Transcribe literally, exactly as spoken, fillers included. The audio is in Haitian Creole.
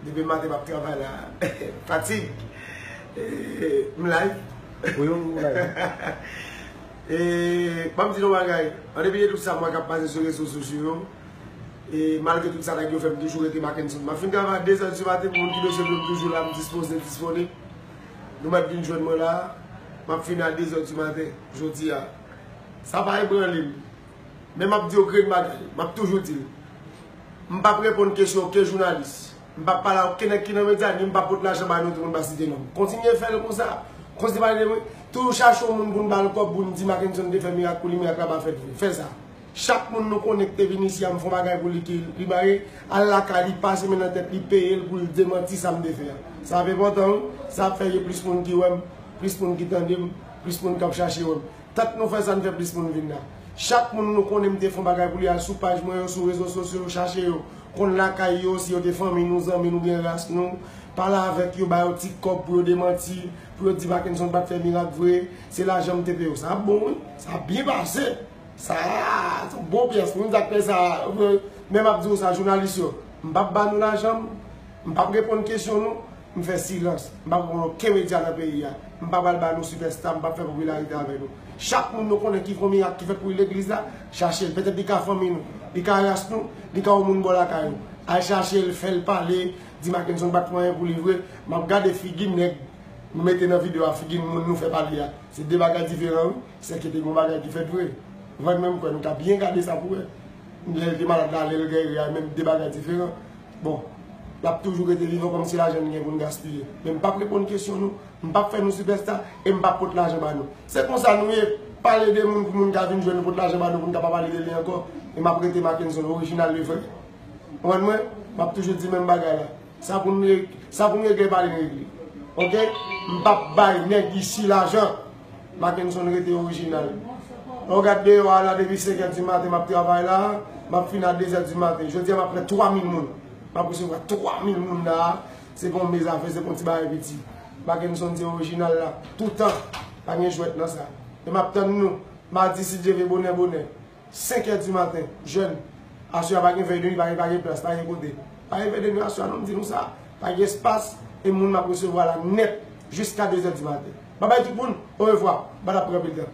Depi maten m ap travay la. Fatig. E, m live. Wi, wi, wi, live. E, ban m di nou bagay. An depi de tout sa, mwen k ap pase sou rezo sosyo yo. E, malgre tout sa, nèg yo fè, m toujou rete Mackenson. M ap fin travay a de zè di maten, pou moun ki bezwen m, m toujou la, m dispoze, disponib. Nou mèt vin jwenn mwen la. M ap fini a de zè di maten, jodi a. Sa pa ebranle m. Men m ap di w grenn bagay, m ap toujou di l. M p ap reponn kesyon okenn jounalis. M p ap pale a okenn nèg ki nan medya, ni m p ap pot lajan ba nou, tout moun pa site non m. Kontinye fè l konsa. Kontinye pale de mwen. Toujou chache yon moun pou n ba l kòb, pou n di Mackenson te fè mirak pou li, mirak la pa fèt vre. Fè sa. Chak moun nou konnen ki te vin isi a, m fè yon bagay pou li ki li bare, al lakay li, pase men nan tèt li, peye l pou l demanti sa m te fè a. Sa ap enpòtan, wi. Sa ap fè gen plis moun ki wè m, plis moun ki tande m, plis moun k ap chache wè m. Tank nou fè sa, n fè plis moun vin la. Chak moun nou konnen m te fè yon bagay pou li, al sou paj mwen yo, sou rezo sosyo yo, chache yo. Konn lakay yo, si yo te fanmi nou, zanmi nou, byen ras nou. Pale avèk yo, ba yo ti kòb pou yo demanti, pou yo di Mackenson pa t fè mirak vre, se lajan m te peye yo. Sa ap bon, wi. Sa ap byen pase. Sa, se yon bon pyès. Moun sa k fè sa, men m ap di w sa, jounalis yo, m p ap ba nou lajan m, m p ap reponn kesyon nou, m fè silans. M p ap reponn okenn medya nan peyi a. M pa pral ba nou sipèsta, m p ap fè popilarite avè nou. Chak moun nou konnen ki fè yon mirak ki fèt pou legliz la, chache l. Petèt li ka fanmi nou, li ka ras nou, li ka yon moun bò lakay nou. Al chache l, fè l pale, di Mackenson pa t fè anyen pou li vre. M ap gade figi nèg nou mete nan videyo a, figi moun nou fè pale a. Se de bagay diferan, wi. Sèke te gen yon bagay ki fèt vre. Ou konprann, men m kwè nou ta byen gade sa pou wè. Lè l te malad la, lè l geri a, menm de bagay diferan. Bon, l ap toujou rete vivan kòmsi lajan n gen pou n gaspiye. Men m p ap reponn kesyon nou, m p ap fè nou sipèsta, e m p ap pot lajan ba nou. Se konsa nou ye, pale de moun pou moun ka vin jwenn nou, pot lajan ba nou pou n ka pa pale de li ankò. E m ap rete Mackenson orijinal li vre. Ou konprann mwen? M ap toujou di menm bagay la. Sa pou n re-, sa pou n regle, pale n regle. Oke? M p ap bay nèg isi lajan. Mackenson rete orijinal. Lè w gad deyò a la, depi senk è di maten m ap travay la, m ap fini a de zè di maten. Jodi a m ap pran twa mil moun. M ap resevwa twa mil moun la. Se pa yon mezafè, se pa yon ti bagay piti. Mackenson se orijinal la. Toutan. Pa gen jwèt nan sa. E m ap tann nou. Madi, si Dye vle, bonè, bonè. Senk è di maten, jèn. Aswè a pa gen vèy de nwi, pa gen, pa gen plas, pa gen kote. Pa gen vèy de nwi aswè a non, m di nou sa. Pa gen espas, e moun m ap resevwa la nèt, jiska de zè di maten. Babay tout moun, orevwa, m pa t ap pran anpil tan.